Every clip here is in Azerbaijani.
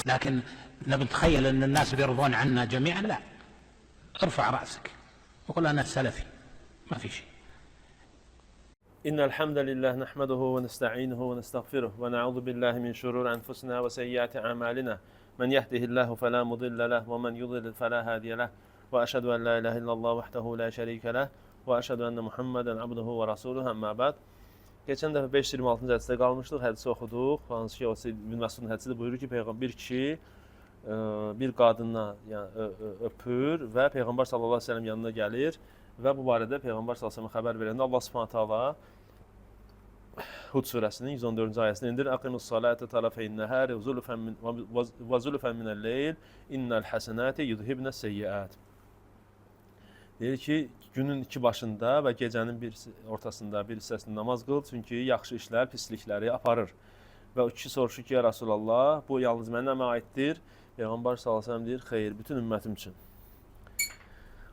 لكن نبي نتخيل أن الناس بيرضون عنا جميعا، لا، ارفع رأسك وقل أنا سلفي، ما في شيء. إن الحمد لله نحمده ونستعينه ونستغفره ونعوذ بالله من شرور أنفسنا وسيئات أعمالنا، من يهده الله فلا مضل له ومن يضلل فلا هادي له، وأشهد أن لا إله إلا الله وحده لا شريك له وأشهد أن محمدا عبده ورسوله، أما بعد. Keçən dəfə 526-cı hədisdə qalmışdıq, hədisi oxuduq. Hansı ki, o İbn Məsudun hədisi də buyurur ki, peyğəmbər bir kişi bir qadınla yəni, öpür və Peyğəmbər sallallahu əleyhi və səlləm yanına gəlir və bu barədə Peyğəmbər sallallahu əleyhi və səlləm xəbər verəndə Allah Subhanahu taala Hud surəsinin 114-cü ayəsini endirir. Aqimus salata tarafeyn nahari və zulfan minəl-leyl innel hasenati yuzhibne seyyiat. Deyir ki, günün iki başında və gecənin bir ortasında bir hissəsində namaz qıl, çünki yaxşı işlər pislikləri aparır. Və o kişi soruşur ki, ya Rasulallah, bu yalnız mənə mi aiddir? Peyğəmbər sallallahu əleyhi və səlləm deyir, xeyr, bütün ümmətim üçün.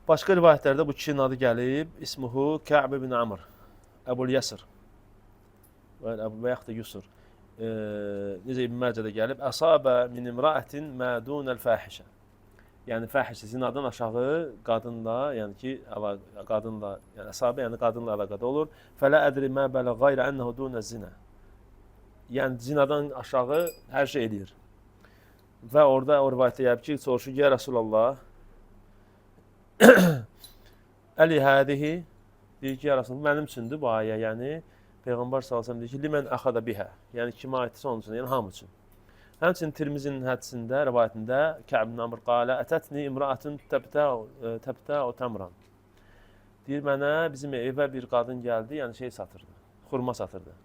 Başqa rivayətlərdə bu kişinin adı gəlib, ismuhu Ka'b ibn Amr, Əbul Yasir və və yaxud da Yusur. Necə İbn Məcədə gəlib, əsabə min imra'atin ma dunəl fahişə. Yəni fəhişə, zinadan aşağı qadınla, yəni ki, qadınla, yəni əsabə, yəni qadınla əlaqədə olur. Fələ ədri mə bələ qayrə ənəhu dunə zinə. Yəni zinadan aşağı hər şey eləyir. Və orada o rivayətdə gəlib ki, soruşur ki, ya Rasulallah, əli hədihi, deyir ki, ya Rasulallah, mənim üçündür bu ayə, yəni Peyğəmbər sallallahu əleyhi və səlləm deyir ki, limən əxədə bihə, yəni kimə aiddirsə onun üçün, yəni hamı üçün. Həmçinin Tirmizinin hədisində, rivayətində Kəb ibn Amr qalə ətətni imraatun təbtəu təmran. Deyir mənə bizim evə bir qadın gəldi, yəni şey satırdı, xurma satırdı.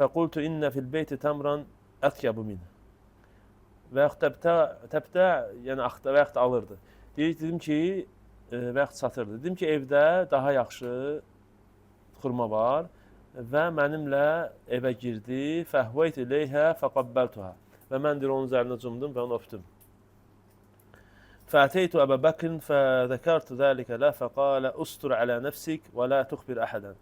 Fəqultu innə fil beyti təmran ətyabu min. Və yaxud təbtə, yəni axta və yaxud alırdı. Deyir, dedim ki, və yaxud satırdı. Dedim ki, evdə daha yaxşı xurma var və mənimlə evə girdi. Fəhveyt ileyhə fəqabbəltuhə. Və mən deyir, onun üzərinə cumdum və onu öpdüm. Fəəteytu Əbə Bəkrin fədəkərtu zəlikə lə fəqalə ustur alə nəfsik və lə tuxbir əhədən.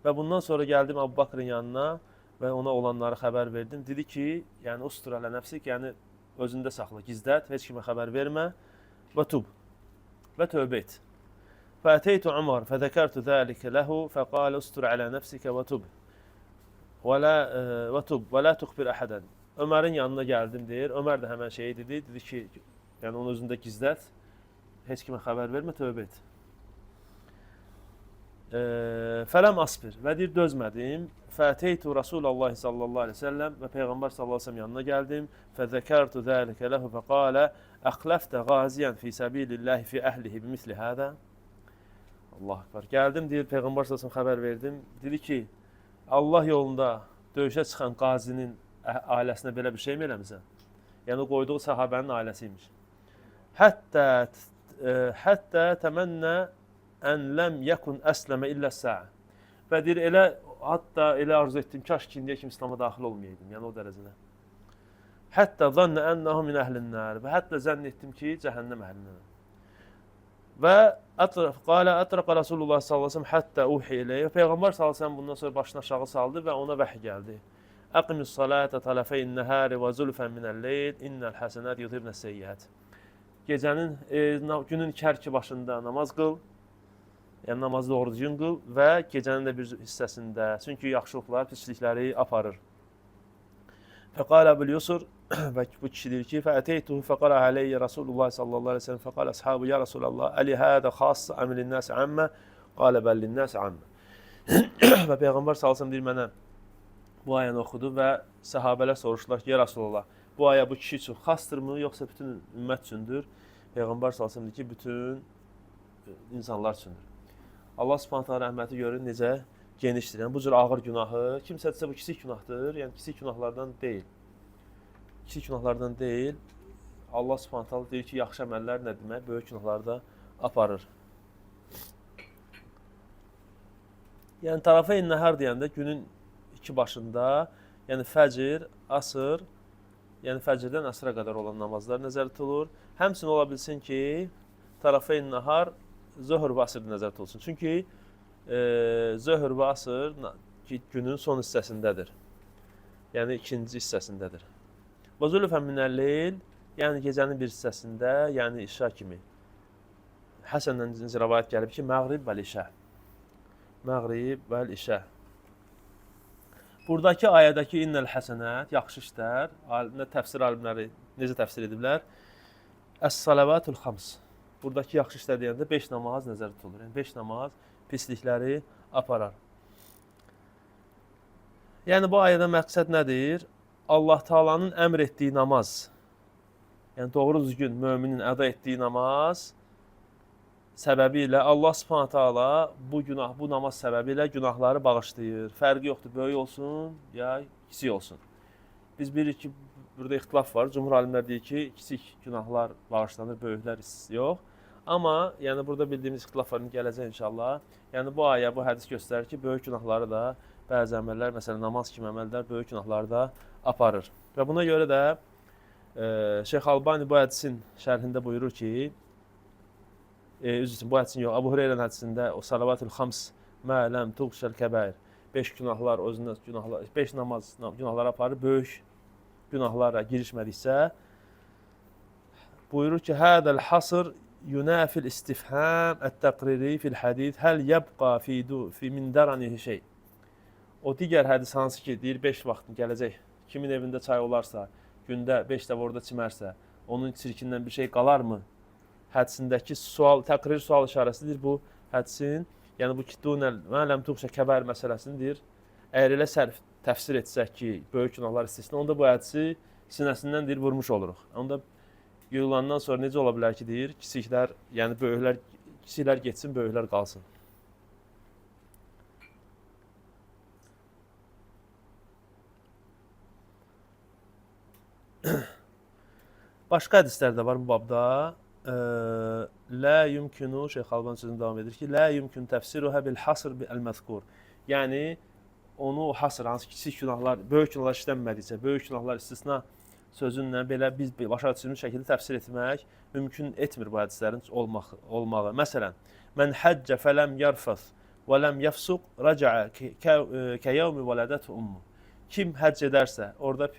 Və bundan sonra gəldim Əbu Bakrın yanına və ona olanları xəbər verdim. Dedi ki, yəni ustur alə nəfsik, yəni özündə saxla, gizlət, heç kimə xəbər vermə və tub və tövbə et. Fəəteytu Umar fədəkərtu zəlikə ləhu fəqalə ustur alə nəfsikə və tub və tub və lə tuxbir əhədən. Ömərin yanına gəldim deyir. Ömər də həmən şeyi dedi. Dedi ki, yəni onu özündə gizlət, heç kimə xəbər vermə, tövbə et. Fələm asbir və deyir, dözmədim. Fəteytu Rasulallah sallallahu aleyhi ve sellem və Peyğəmbər sallallahu aleyhi ve sellem yanına gəldim. Fəzəkərtu zəlikə ləhu fəqalə əxləftə qaziyan fi səbilillahi fi əhlihi bimisli hədə. Allah akbar. Gəldim, deyir, Peyğəmbər sallallahu aleyhi ve sellem xəbər verdim. Dedi ki, Allah yolunda döyüşə çıxan qazinin ailəsinə belə bir şey mi eləmisən? Yəni, o qoyduğu səhabənin ailəsiymiş. Hətta təmənnə ən ləm yəkun əsləmə illə səə. Və deyir, elə, hətta elə arzu etdim, kaş ki, indiyə kimi İslama daxil olmayaydım. Yəni, o dərəcədə. Hətta zannə ənəhu min əhlinnər. Və hətta zənn etdim ki, cəhənnəm əhlindən. Və qalə ətraqa Rasulullah sallallahu əleyhi və səlləm hətta uhi ileyhi. Peyğəmbər sallallahu əleyhi və səlləm bundan sonra başını aşağı saldı və ona vəhy gəldi. Əqimis salata tərəfeyn nəhari və zulfən minəl-leyl innəl həsənət yuzhibnə seyyiət. Gecənin, günün hər iki başında namaz qıl, yəni namazı doğru düzgün qıl və gecənin də bir hissəsində, çünki yaxşılıqlar pislikləri aparır. Fəqalə Əbul Yusur və bu kişi deyir ki, fəəteytuhu fəqara aleyhi Rasulullah sallallahu aleyhi ve sellem fəqalə əshabu ya Rasulallah əli hədə xassa əm linnəsi ammə qalə bəl linnəsi ammə. Və Peyğəmbər sallallahu aleyhi ve sellem deyir mənə bu ayəni oxudu və səhabələr soruşdular ki, ya Rasulallah, bu ayə bu kişi üçün xasdırmı, yoxsa bütün ümmət üçündür? Peyğəmbər sallallahu aleyhi ve sellem deyir ki, bütün insanlar üçündür. Allah Subhanahu taala rəhməti görün necə genişdir. Yəni bu cür ağır günahı, kimsə desə bu kiçik günahdır, yəni kiçik günahlardan deyil. Kiçik günahlardan deyil. Allah Subhanahu taala deyir ki, yaxşı əməllər nə demək? Böyük günahları da aparır. Yəni tərəfeyn nəhər deyəndə günün iki başında, yəni fəcr, asr, yəni fəcrdən əsrə qədər olan namazlar nəzərdə tutulur. Həmçinin ola bilsin ki, tərəfeyn nahar zöhr və asr nəzərdə tutulsun. Çünki zöhr və asr ki, günün son hissəsindədir. Yəni ikinci hissəsindədir. Və zulfən minəl-leyl Yəni gecənin bir hissəsində, yəni işa kimi. Həsəndən rəvayət gəlib ki, məğrib vəl işə. Məğrib vəl işə. Buradakı ayədəki innəl həsənət, yaxşı işlər, təfsir alimləri necə təfsir ediblər? Əs-salavatul xams. Buradakı yaxşı işlər deyəndə 5 namaz nəzərdə tutulur. Yəni 5 namaz pislikləri aparar. Yəni bu ayədə məqsəd nədir? Allah Taala'nın əmr etdiyi namaz, yəni doğru düzgün möminin əda etdiyi namaz səbəbi ilə Allah Subhanahu taala bu günah, bu namaz səbəbi ilə günahları bağışlayır. Fərqi yoxdur, böyük olsun ya kiçik olsun. Biz bilirik ki, burada ixtilaf var. Cumhur alimlər deyir ki, kiçik günahlar bağışlanır, böyüklər yox. Amma yəni burada bildiyimiz ixtilaf var, gələcək inşallah. Yəni bu ayə, bu hədis göstərir ki, böyük günahları da bəzi əməllər, məsələn namaz kimi əməllər böyük günahları da aparır. Və buna görə də Şeyx Albani bu hədisin şərhində buyurur ki, üzr istəyirəm, bu hədisin yox, Əbu Hüreyrənin hədisində o salavatul xams mə ləm tuğşəl kəbair. 5 günahlar özündən günahlar, 5 namaz günahları aparır, böyük günahlara girişmədiksə buyurur ki, hədəl hasr yunafil istifham ət-təqriri fil hadis həl yəbqa fi min daranihi şey. O digər hədis hansı ki, deyir 5 vaxtın gələcək. Kimin evində çay olarsa, gündə 5 dəfə orada çimərsə, onun çirkindən bir şey qalarmı? Hədisindəki sual, təqrir sual işarəsidir bu hədisin. Yəni bu ki, dunəl mələm tuğşə kəbər məsələsidir. Əgər elə sərf təfsir etsək ki, böyük günahlar istisna, onda bu hədisi sinəsindən deyir vurmuş oluruq. Onda yuyulandan sonra necə ola bilər ki, deyir, kiçiklər, yəni böyüklər, kiçiklər getsin, böyüklər qalsın. Başqa hədislər də var bu babda. Lə yumkinu, Şeyx Albani sözünü davam edir ki, lə yumkinu təfsiruhə bil hasr bil-məzkur. Yəni onu hasr, hansı kiçik günahlar, böyük günahlar işlənmədiksə, böyük günahlar istisna sözünlə belə biz başa düşdüyümüz şəkildə təfsir etmək mümkün etmir bu hədislərin olmağı. Məsələn, mən həccə fələm yarfəs və ləm yəfsuq rəcaə kəyəvmi vələdət ummu. Kim həcc edərsə, orada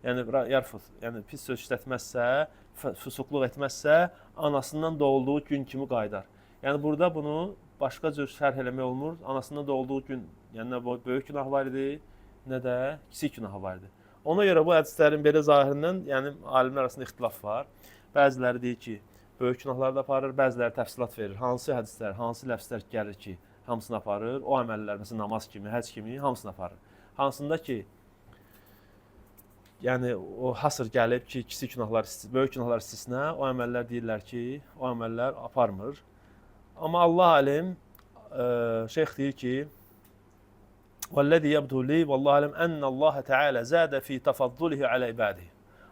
yəni yarfus, yəni pis söz işlətməzsə, füsuqluq etməzsə, anasından doğulduğu gün kimi qayıdar. Yəni burada bunu başqa cür şərh eləmək olmur. Anasından doğulduğu gün, yəni nə böyük günah var idi, nə də kiçik günah var idi. Ona görə bu hədislərin belə zahirindən, yəni alimlər arasında ixtilaf var. Bəziləri deyir ki, böyük günahları da aparır, bəziləri təfsilat verir. Hansı hədislər, hansı ləfslər gəlir ki, hamısını aparır. O əməllər, məsələn namaz kimi, həcc kimi hamısını aparır. Hansında ki, yəni o hasr gəlib ki, kiçik günahlar, böyük günahlar istisna, o əməllər deyirlər ki, o əməllər aparmır. Amma Allah alim, şeyx deyir ki, "Vəllazi yabdu li vallahu alim enne Allah Teala zade fi tafaddulihi ala ibadihi."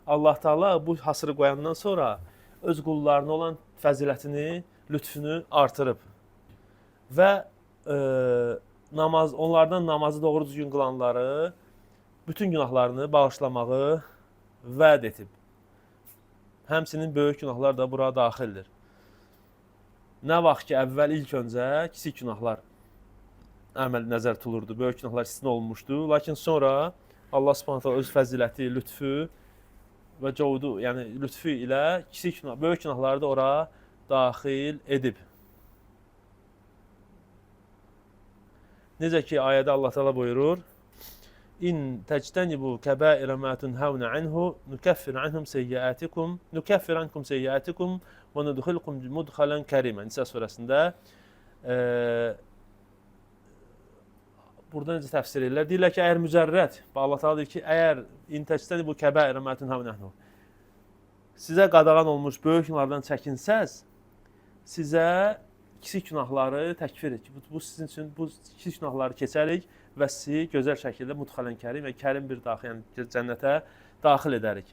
Allah Teala bu hasrı qoyandan sonra öz qullarına olan fəzilətini, lütfünü artırıb və namaz, onlardan namazı doğru düzgün qılanları bütün günahlarını bağışlamağı vəd etib. Həmçinin böyük günahlar da bura daxildir. Nə vaxt ki, əvvəl ilk öncə kiçik günahlar əməl nəzər tutulurdu, böyük günahlar istisna olunmuşdu. Lakin sonra Allah Subhanahu taala öz fəziləti, lütfü və cavdu, yəni lütfü ilə kiçik günah, böyük günahları da ora daxil edib. Necə ki, ayədə Allah Teala buyurur: İn təctənibu kəbairə mə tunhavna anhu nukaffir anhum seyyiatikum nukaffir ankum seyyiatikum və nudkhilkum mudxalan kərimə. Nisa surəsində burada necə təfsir edirlər? Deyirlər ki, əgər mücərrəd, Allah Teala deyir ki, əgər in təctənibu kəbairə mə tunhavna anhu sizə qadağan olmuş böyük günahlardan çəkinsəz, sizə kiçik günahları təkfir et. Bu sizin üçün bu kiçik günahları keçərik və sizi gözəl şəkildə mudxalən kərim və kərim bir daxil, yəni cənnətə daxil edərik.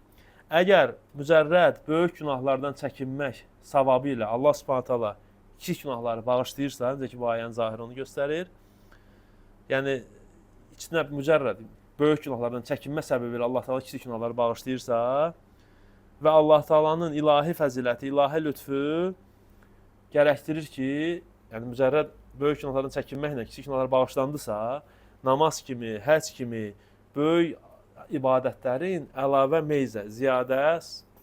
Əgər mücərrəd böyük günahlardan çəkinmək savabı ilə Allah Subhanahu taala kiçik günahları bağışlayırsa, necə ki bu ayənin zahiri onu göstərir. Yəni içinə mücərrəd böyük günahlardan çəkinmə səbəbi ilə Allah Taala kiçik günahları bağışlayırsa və Allah Taala'nın ilahi fəziləti, ilahi lütfü gərəkdirir ki, yəni mücərrəd böyük günahlardan çəkinməklə kiçik günahlar bağışlandısa, namaz kimi, həcc kimi böyük ibadətlərin əlavə meyzə, ziyadə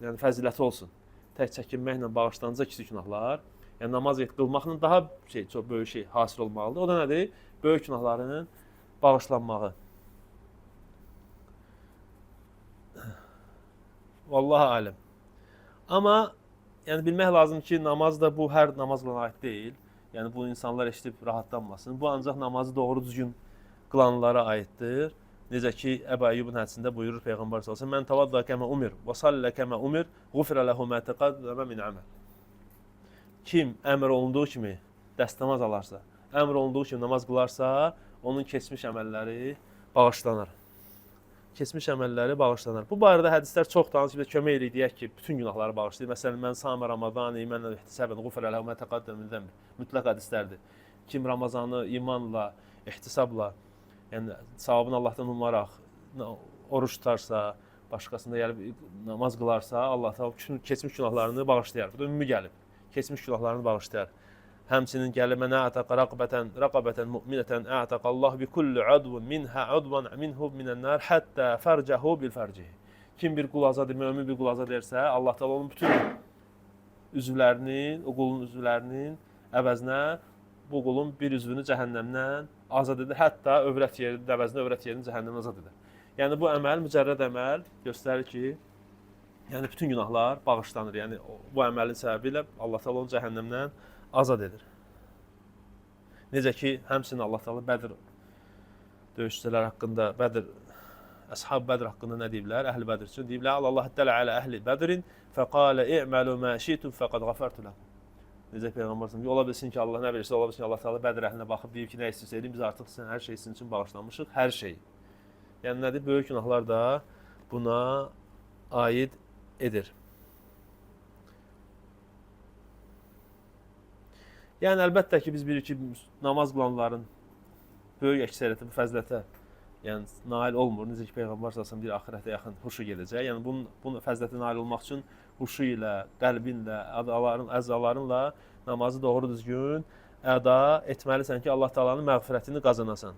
Yəni fəziləti olsun. Tək çəkinməklə bağışlanacaq kiçik günahlar. Yəni namaz qılmaqla daha şey, çox böyük şey hasil olmalıdır. O da nədir? Böyük günahların bağışlanmağı. Vallahi aləm. Amma yəni bilmək lazım ki, namaz da bu hər namazla aid deyil. Yəni bu insanlar eşidib rahatlanmasın. Bu ancaq namazı doğru düzgün qılanlara aiddir. Necə ki, Əbu Əyyubun hədisində buyurur Peyğəmbər sallallahu əleyhi və səlləm: "Mən təvadda kəmə umir və sallə kəmə umir, ğufirə lehu mə təqaddəmə min əməl." Kim əmr olunduğu kimi dəstəmaz alarsa, əmr olunduğu kimi namaz qılarsa, onun keçmiş əməlləri bağışlanar. Keçmiş əməlləri bağışlanar. Bu barədə hədislər çoxdur, hansı ki, bizə kömək eləyir, deyək ki, bütün günahları bağışlayır. Məsələn, mən samə Ramazan imanla ihtisaban ğufirə lehu mə təqaddəmə min zənbi. Mütləq hədislərdir. Kim Ramazanı imanla, ihtisabla, yəni savabını Allahdan umaraq oruç tutarsa, başqasında gəlib namaz qılarsa, Allah Taala keçmiş günahlarını bağışlayar. Bu da ümumi gəlib. Keçmiş günahlarını bağışlayar. Həmçinin gəlib mənə ətəqə raqabətən raqabətən mu'minətən ətəqəllahu bi kulli udvun minha udvan minhu minən-nar hətta fərcəhu bil fərcihi. Kim bir qul azad, mömin bir qul azad edersə, Allah Taala onun bütün üzvlərinin, o qulun üzvlərinin əvəzinə bu qulun bir üzvünü cəhənnəmdən azad edir. Hətta övrət yerinin əvəzinə övrət yerini cəhənnəmdən azad edir. Yəni bu əməl mücərrəd əməl göstərir ki, yəni bütün günahlar bağışlanır. Yəni bu əməlin səbəbi ilə Allah Taala onu cəhənnəmdən azad edir. Necə ki, həmçinin Allah Taala Bədr döyüşçülər haqqında, Bədr əshab Bədr haqqında nə deyiblər? Əhl-i Bədr üçün deyiblər: Allah ittələ alə əhli Bədrin fəqalə i'məlu mə şi'tum fəqad ğafartu lakum. Necə Peyğəmbər sallallahu, ola bilsin ki, Allah nə bilirsə, ola bilsin ki, Allah Taala Bədr əhlinə baxıb deyib ki, nə istəyirsə edin, biz artıq sizin hər şey sizin üçün bağışlamışıq, hər şey. Yəni nədir? Böyük günahlar da buna aid edir. Yəni əlbəttə ki, biz bilirik ki, namaz qılanların böyük əksəriyyəti bu fəzilətə yəni nail olmur. Necə ki Peyğəmbər sallallahu əleyhi və səlləm deyir, axirətə yaxın huşu gedəcək. Yəni bunun fəzilətə nail olmaq üçün huşu ilə, qəlbinlə, adaların, əzzalarınla namazı doğru düzgün əda etməlisən ki, Allah Taalanın məğfirətini qazanasan.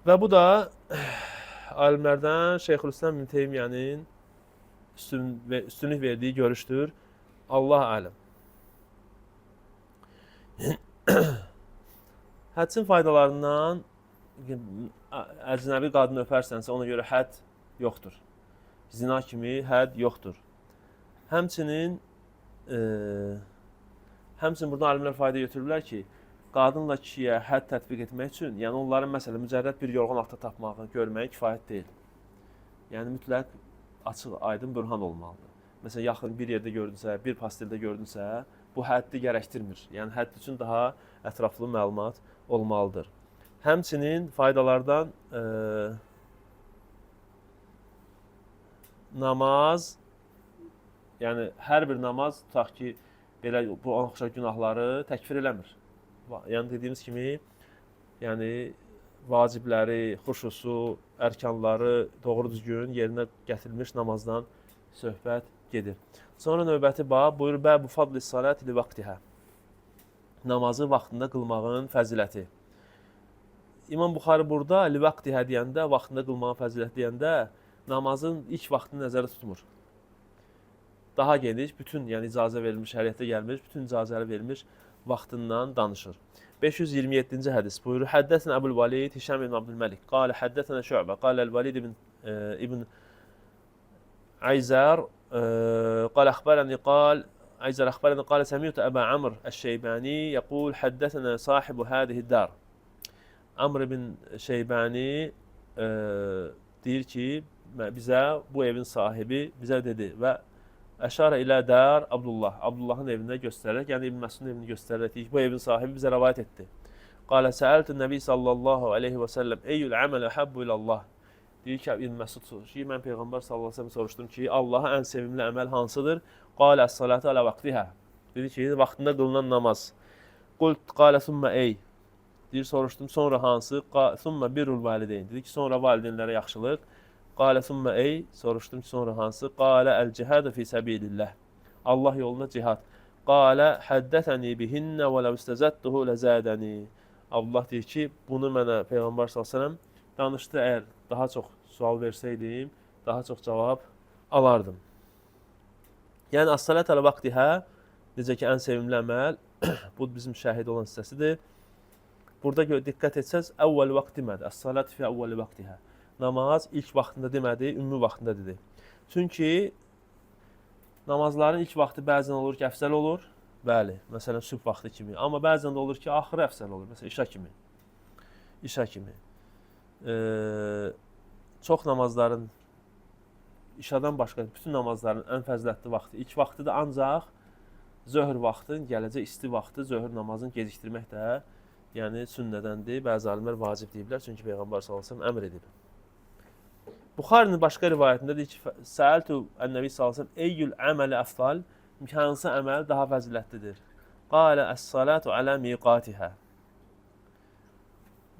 Və bu da alimlərdən Şeyxülislam İbn Teymiyyənin üstünlük verdiyi görüşdür. Allah aləm. Həddin faydalarından əcnəbi qadını öpərsənsə, ona görə hədd yoxdur. Zina kimi hədd yoxdur. Həmçinin buradan alimlər fayda götürürlər ki, qadınla kişiyə hədd tətbiq etmək üçün, yəni onların məsələn mücərrəd bir yorğan altda tapmağı, görməyi kifayət deyil. Yəni mütləq açıq, aydın bürhan olmalıdır. Məsələn, yaxın bir yerdə gördünsə, bir pasteldə gördünsə, bu həddi gərəkdirmir. Yəni hədd üçün daha ətraflı məlumat olmalıdır. Həmçinin faydalardan namaz, yəni hər bir namaz, tutaq ki, belə bu ona oxşar günahları təkfir eləmir. Yəni dediyimiz kimi, yəni vacibləri, xuşusu, ərkanları doğru düzgün yerinə gətirilmiş namazdan söhbət gedir. Sonra növbəti bab buyurur: Bəbu fadli salat li vaqtiha. Namazı vaxtında qılmağın fəziləti. İmam Buxari burada li vaqtiha deyəndə, vaxtında qılmağın fəziləti deyəndə namazın ilk vaxtını nəzərdə tutmur. Daha geniş, bütün yəni icazə verilmiş, şəriətdə gəlmiş, bütün icazələri verilmiş vaxtından danışır. 527-ci hədis buyurur: Həddəsənə Əbul Valid Hişam ibn Abdülməlik. Qalə həddəsənə Şübə. Qalə Əl-Valid ibn Ayzar قال أخبرني قال عيزر أخبرني قال سمعت أبا عمرو الشيباني يقول حدثنا صاحب هذه الدار. Amr ibn Şeybani deyir ki, bizə bu evin sahibi bizə dedi və əşarə ilə dar Abdullah, Abdullahın evinə göstərərək, yəni İbn Məsudun evini göstərərək deyir ki, bu evin sahibi bizə rəvayət etdi. Qalə səəltü Nəbi sallallahu aleyhi və səlləm eyyül əmələ həbbu ilallah. Deyir ki, İbn Məsud soruşur ki, mən Peyğəmbər sallallahu əleyhi və səlləm soruşdum ki, Allaha ən sevimli əməl hansıdır? Qalə əs-salatu alə vaqtiha. Dedi ki, vaxtında qılınan namaz. Qult qalə summa ey. Deyir, soruşdum, sonra hansı? Summa birrul valideyn. Dedi ki, sonra valideynlərə yaxşılıq. Qalə summa ey. Soruşdum ki, sonra hansı? Qalə əl-cihadu fi səbilillah. Allah yolunda cihad. Qalə həddətəni bihinnə və ləv istəzəttuhu ləzədəni. Abdullah deyir ki, bunu mənə Peyğəmbər sallallahu əleyhi və səlləm danışdı. Əgər daha çox sual versəydim, daha çox cavab alardım. Yəni, as-salatu alə vaxtihə, necə ki, ən sevimli əməl, bu bizim şəhid olan hissəsidir. Burada diqqət etsəz, əvvəl vaxt demədi. As-salatu fi əvvəl vaxtihə. Namaz ilk vaxtında demədi, ümumi vaxtında dedi. Çünki namazların ilk vaxtı bəzən olur ki, əfzəl olur. Bəli, məsələn, sübh vaxtı kimi. Amma bəzən də olur ki, axırı əfzəl olur. Məsələn, işa kimi. İşa kimi. Çox namazların, işadan başqa bütün namazların ən fəzilətli vaxtı ilk vaxtıdır, ancaq zöhr vaxtın, gələcək isti vaxtı zöhr namazını gecikdirmək də, yəni sünnədəndir. Bəzi alimlər vacib deyiblər, çünki Peyğəmbər sallallahu əleyhi və səlləm əmr edib. Buxarinin başqa rivayətində deyir ki, Səəltu ən-Nəbi sallallahu əleyhi və səlləm eyyül əməli əfdal, hansı əməl daha fəzilətlidir? Qalə əs-salatu alə miqatihə.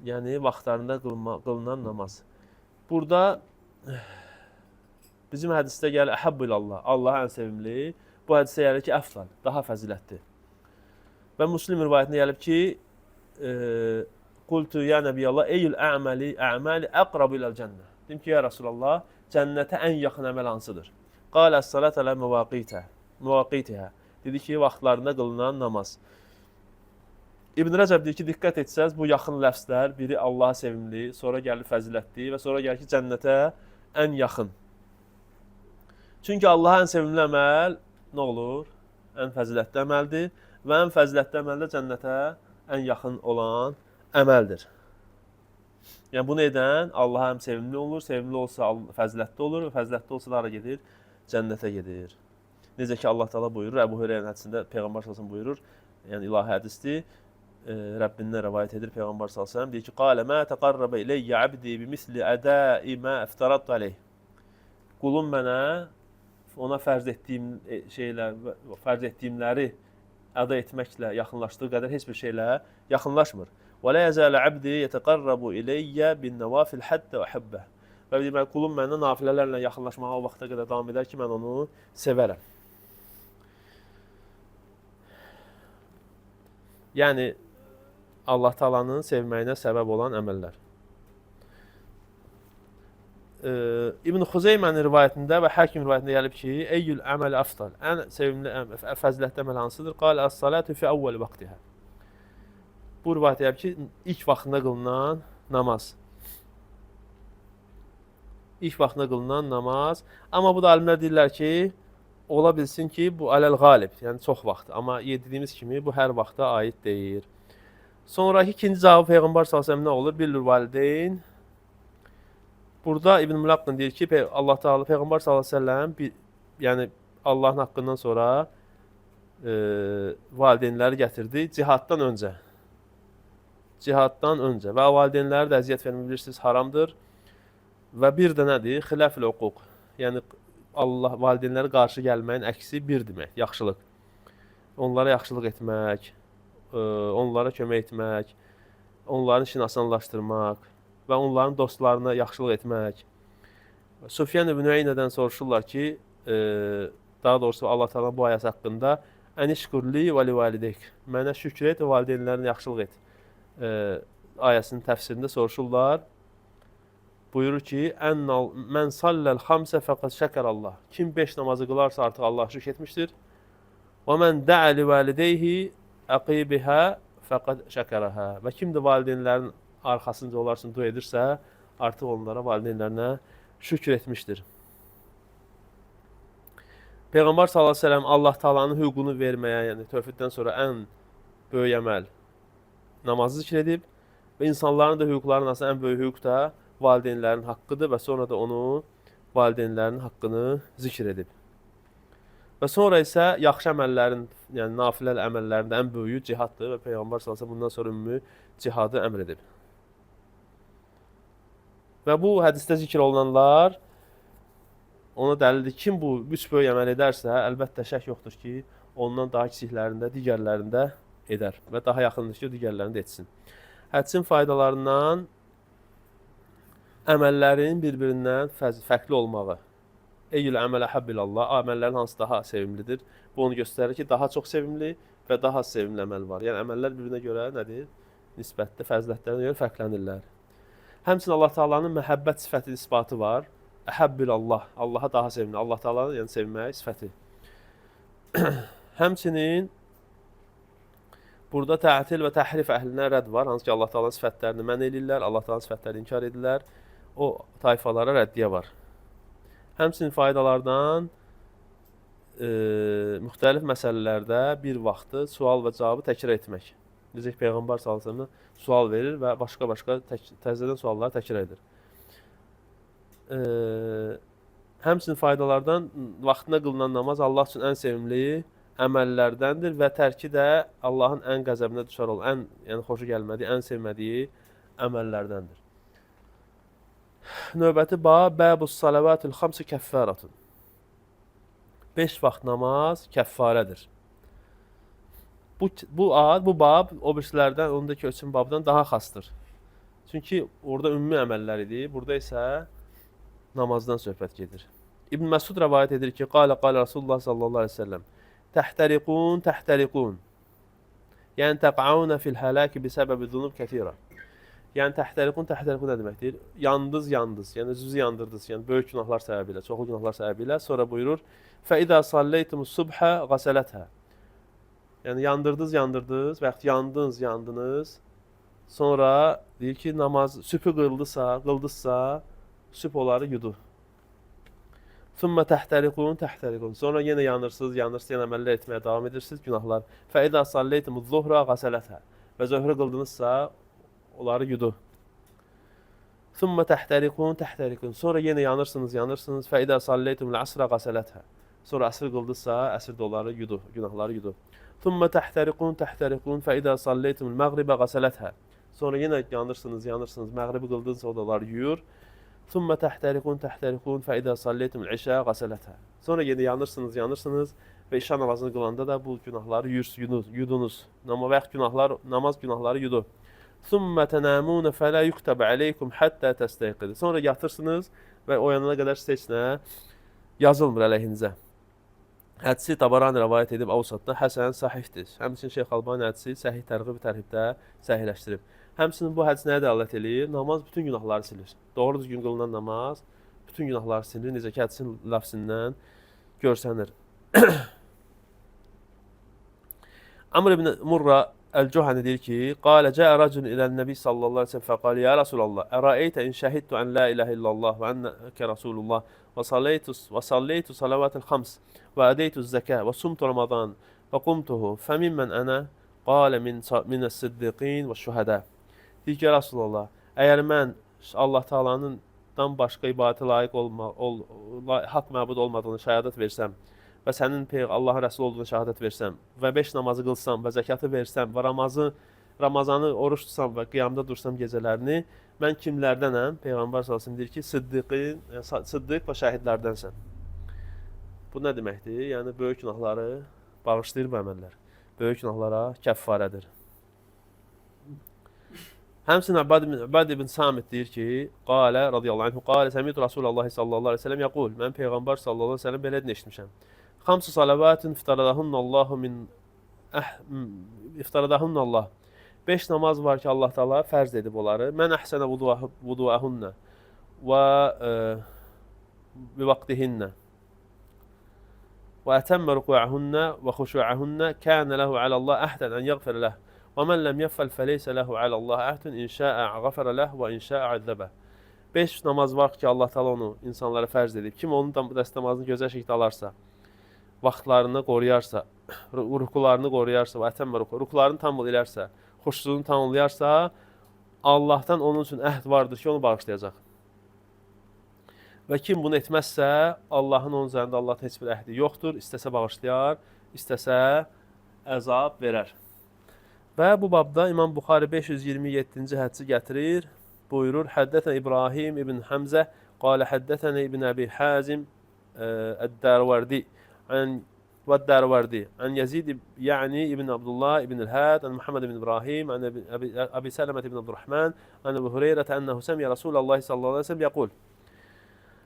Yəni vaxtlarında qılınan namaz. Burada bizim hədisdə gəlir əhəbbu ilallah, Allaha ən sevimli. Bu hədisdə gəlir ki, əfdal, daha fəzilətli. Və Müslim rivayətində gəlib ki, qultu ya Nəbiyallah, eyyül əməli əməli əqrabu iləl cənnə. Deyim ki, ya Rasulallah, cənnətə ən yaxın əməl hansıdır? Qalə əs-salat alə müvaqitihə. Dedi ki, vaxtlarında qılınan namaz. İbn Rəcəb deyir ki, diqqət etsəz, bu yaxın ləfslər, biri Allaha sevimli, sonra gəlir fəzilətli və sonra gəlir ki, cənnətə ən yaxın. Çünki Allaha ən sevimli əməl nə olur? Ən fəzilətli əməldir və ən fəzilətli əməl də cənnətə ən yaxın olan əməldir. Yəni bunu edən Allaha həm sevimli olur, sevimli olsa fəzilətli olur və fəzilətli olsa da hara gedir? Cənnətə gedir. Necə ki Allah Teala buyurur, Əbu Hüreyrənin hədisində Peyğəmbər sallallahu əleyhi və səlləm buyurur, yəni ilahi hədisdir. Rəbbindən rəvayət edir Peyğəmbər sallallahu əleyhi və səlləm deyir ki, "Qalə mə təqarraba ileyyə abdi bimisli ədai mə iftaradtu aleyh." Qulum mənə ona fərz etdiyim şeylər, fərz etdiyimləri əda etməklə yaxınlaşdığı qədər heç bir şeylə yaxınlaşmır. Və la yəzalu abdi yetəqarrabu ileyyə bin-nawafil hatta uhibbeh. Və demək, qulum məndən nafilələrlə yaxınlaşmağa o vaxta qədər davam edər ki, mən onu sevərəm. Yəni Allah Taala'nın sevməyinə səbəb olan əməllər. İbn Xuzeymənin rivayətində və Həkim rivayətində gəlib ki, eyyül əməl əfdal, ən sevimli, fəzilətli əməl hansıdır? Qalə əs-salatu fi əvvəl vaxtihə. Bu rivayət gəlib ki, ilk vaxtında qılınan namaz. İlk vaxtında qılınan namaz. Amma bu da alimlər deyirlər ki, ola bilsin ki, bu aləl qalib, yəni çox vaxt. Amma dediyimiz kimi bu hər vaxta aid deyil. Sonraki ikinci cavabı Peyğəmbər sallallahu əleyhi və səlləm nə olur? Birrül valideyn. Burada İbn Mulaqqin deyir ki, Allah Teala Peyğəmbər sallallahu əleyhi və səlləm, yəni Allahın haqqından sonra valideynləri gətirdi cihaddan öncə. Cihaddan öncə və valideynləri də əziyyət vermək bilirsiniz haramdır. Və bir də nədir? Xilafül hüquq. Yəni Allah valideynlərə qarşı gəlməyin əksi bir demək, yaxşılıq. Onlara yaxşılıq etmək, onlara kömək etmək, onların işini asanlaşdırmaq və onların dostlarına yaxşılıq etmək. Sufyan ibn Üyeynədən soruşurlar ki, daha doğrusu Allah Teala bu ayəsi haqqında "Ənişkurli və li valideyk." Mənə şükür et və valideynlərinə yaxşılıq et. Ayəsinin təfsirində soruşurlar. Buyurur ki, "Mən salləl xamsə fəqad şəkərallah." Kim 5 namazı qılarsa artıq Allah şükür etmişdir. Və mən də'a li valideyhi əqibihə fəqad şəkərəhə. Və kim də valideynlərin arxasınca onlar üçün dua edirsə, artıq onlara, valideynlərinə şükür etmişdir. Peyğəmbər sallallahu əleyhi və səlləm Allah Taala'nın hüququnu verməyə, yəni tövhiddən sonra ən böyük əməl namazı zikr edib və insanların da hüquqlarının arasında ən böyük hüquq da valideynlərin haqqıdır və sonra da onu valideynlərin haqqını zikr edib. Və sonra isə yaxşı əməllərin, yəni nafilə əməllərində ən böyüyü cihaddır və Peyğəmbər sallallahu əleyhi və səlləm bundan sonra ümumi cihadı əmr edib. Və bu hədisdə zikr olunanlar ona dəlildir. Kim bu üç böyük əməl edərsə, əlbəttə şək yoxdur ki, ondan daha kiçiklərində, digərlərində edər və daha yaxındır ki, o digərlərini də etsin. Hədisin faydalarından əməllərin bir-birindən fərqli olmağı. Eyyül əmələ həbbilallah, əməllərin hansı daha sevimlidir? Bu onu göstərir ki, daha çox sevimli və daha az sevimli əməl var. Yəni əməllər bir-birinə görə nədir? Nisbətdə, fəzilətlərinə görə fərqlənirlər. Həmçinin Allah Taala'nın məhəbbət sifətinin isbatı var. Əhəbbül Allah, Allaha daha sevimli, Allah Taalanı yəni sevmək sifəti. Həmçinin burada tətil və təhrif əhlinə rədd var, hansı ki Allah Taalanın sifətlərini mən eləyirlər, Allah Taalanın sifətlərini inkar edirlər. O tayfalara rəddiyə var. Həmçinin faydalardan müxtəlif məsələlərdə bir vaxtı sual və cavabı təkrar etmək. Necə ki Peyğəmbər sallallahu əleyhi və səlləm sual verir və başqa-başqa təzədən sualları təkrar edir. Həmçinin faydalardan vaxtında qılınan namaz Allah üçün ən sevimli əməllərdəndir və tərki də Allahın ən qəzəbinə düçar olan, ən yəni xoşu gəlmədiyi, ən sevmədiyi əməllərdəndir. Növbəti bab Bəbus salavatul xamsi kəffaratun. 5 vaxt namaz kəffarədir. Bu ad, bu bab o birislərdən, ondakı ötün babdan daha xasdır. Çünki orada ümumi əməllər idi, burada isə namazdan söhbət gedir. İbn Məsud rəvayət edir ki, qalə qalə Rasulullah sallallahu əleyhi və səlləm: Təhtəriqun, təhtəriqun. Yəni təqauna fil həlaki bisəbəbi zunub kəthira. Yəni təhtəriqun, təhtəriqun nə deməkdir? Yandız, yandız. Yəni özünüzü yandırdınız. Yəni böyük günahlar səbəbilə, çoxlu günahlar səbəbilə. Sonra buyurur: Fəidə salleytumus subhə qəsələtə. Yəni yandırdınız, yandırdınız və yaxud yandınız, yandınız. Sonra deyir ki, namaz sübhü qıldısa, qıldızsa, sübh onları yudu. Thumma təhtəriqun, təhtəriqun. Sonra yenə yanırsınız, yanırsınız, yenə əməllər etməyə davam edirsiniz, günahlar. Fəidə salleytumuz zuhra qəsələtə. Və zöhrü qıldınızsa, onları yudu. Thumma təhtəriqun, təhtəriqun. Sonra yenə yanırsınız, yanırsınız. Fəidə salleytumul əsra qəsələtə. Sonra əsr qıldınızsa, əsr də onları yudu, günahları yudu. Thumma təhtəriqun, təhtəriqun. Fəidə salleytumul məğribə qəsələtə. Sonra yenə yanırsınız, yanırsınız. Məğribi qıldınızsa, o da onları yuyur. Thumma təhtəriqun, təhtəriqun. Fəidə salleytumul işə qəsələtə. Sonra yenə yanırsınız, yanırsınız və işə namazını qılanda da bu günahları yuyursunuz, yudunuz. Və yaxud günahlar, namaz günahları yudu. Thumma tənəmuna fələ yuktəb aleykum həttə təstəyqidu. Sonra yatırsınız və oyanana qədər sizə heç nə yazılmır əleyhinizə. Hədisi Tabarani rəvayət edib Avsatda, həsən sahihdir. Həmçinin Şeyx Albani hədisi səhih tərğib tərhibdə səhihləşdirib. Həmçinin bu hədis nəyə dəlalət eləyir? Namaz bütün günahları silir. Doğru düzgün qılınan namaz bütün günahları silir. Necə ki hədisin ləfsindən görsənir. Amr ibn Murra Əl-Cuhani deyir ki, qalə cəə rəculun ilə'n-nəbi sallallahu əleyhi və səlləm fəqalə ya Rasulallah, ərəeytə in şəhidtu ən la ilahe illallah və enneke Rasulullah və salleytu salavatil xams və ədeytu zəkə və sumtu Ramazan və qumtuhu fəmimən ənə qalə minəs-siddiqin və şühədə. Deyir ki, ya Rasulallah, əgər mən Allah Taalanın başqa ibadətə layiq haqq məbud olmadığını şəhadət versəm və sənin Allahın rəsulu olduğunu şəhadət versəm və 5 namazı qılsam və zəkatı versəm və Ramazanı oruç tutsam və qiyamda dursam gecələrini, mən kimlərdənəm? Peyğəmbər sallallahu əleyhi və səlləm deyir ki, siddiq və şəhidlərdənsən. Bu nə deməkdir? Yəni böyük günahları bağışlayır bu əməllər. Böyük günahlara kəffarədir. Həmçinin Əbad ibn Samit deyir ki, qalə radiyallahu anhu, qalə səmitu Rasulullah sallallahu əleyhi və səlləm yəqul, mən Peyğəmbər sallallahu əleyhi və səlləm belə eşitmişəm. Xamsu salavatin iftaradahunna iftaradahunna Allah. 5 namaz var ki, Allah Taala fərz edib onları. Mən əhsənə vuduahunna və bi vaqtihinna və ətəmmə ruku'ahunna və xuşu'ahunna kana lehu alallah əhdən ən yəğfir leh. Və mən ləm yəffəl fəleysə lehu alallah əhdun in şəə ğəfərə leh və in şəə əzzəbə. 5 namaz var ki, Allah Taala onu insanlara fərz edib. Kim onun dəstəmazını gözəl şəkildə alarsa, vaxtlarını qoruyarsa, rukularını qoruyarsa və ətəmmə rukularını tam elərsə, xuşsuzunu tamamlayarsa, Allahdan onun üçün əhd vardır ki, onu bağışlayacaq. Və kim bunu etməzsə, Allahın onun üzərində Allahın heç bir əhdi yoxdur. İstəsə bağışlayar, istəsə əzab verər. Və bu babda İmam Buxari 527-ci hədisi gətirir. Buyurur, Həddətən İbrahim ibn Həmzə, qalə həddətən ibn Əbi Hazim Əd-Dərvərdi والداروردي عن يزيد يعني ابن عبد الله ابن الهاد عن محمد بن إبراهيم عن أبي سلمة بن عبد الرحمن عن أبي هريرة أنه سمع رسول الله صلى الله عليه وسلم يقول.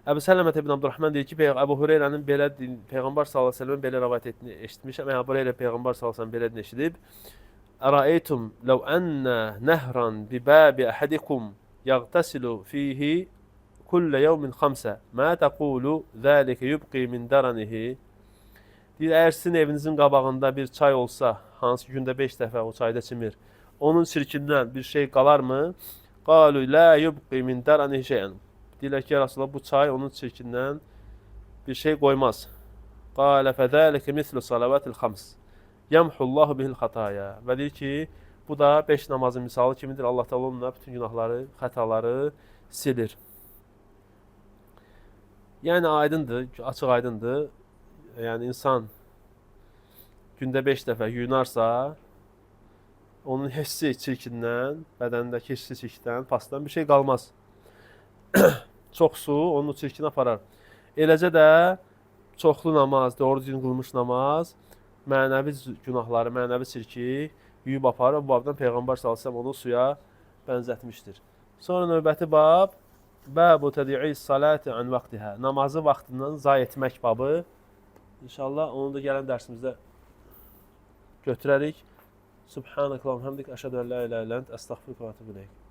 Əbu Sələmə ibn Abdurrahman deyir ki, Əbu Hüreyrənin belə Peyğəmbər sallallahu əleyhi və səlləm belə rəvayət etdiyini eşitmişəm. Əbu Hüreyrə Peyğəmbər sallallahu əleyhi və səlləm belə eşidib. Ərəeytum ləv ənə nəhran bi babi əhədikum yəğtəsilu fihi Kullə yevmin xamsə. Mə təqulu zəlikə yubqi min dərənihi. Deyir, əgər sizin evinizin qabağında bir çay olsa, hansı ki gündə 5 dəfə o çayda çimir, onun çirkindən bir şey qalarmı? Qalu la yubqi min dərənihi şeyən. Deyirlər ki, ya Rasulullah, bu çay onun çirkindən bir şey qoymaz. Qalə fəzəlikə mislu salavatil xams. Yəmhullahu bihil xataya. Və deyir ki, bu da 5 namazın misalı kimidir. Allah Teala onunla bütün günahları, xətaları silir. Yəni aydındır, açıq aydındır. Yəni insan gündə 5 dəfə yuyunarsa, onun hissi çirkindən, bədənindəki hissi çirkindən, pasdan bir şey qalmaz. Çox su onun çirkini aparar. Eləcə də çoxlu namaz, doğru düzgün qılmış namaz mənəvi günahları, mənəvi çirki yuyub aparır. Bu babdan Peyğəmbər sallallahu əleyhi və səlləm onu suya bənzətmişdir. Sonra növbəti bab Bəbu tədii salati an vaxtiha. Namazı vaxtından zayi etmək babı. İnşallah onu da gələn dərsimizdə götürərik. Subhanakallahumma hamdik, əşhədu en la ilahe illə ent, əstəğfiruke və etûbü ileyk.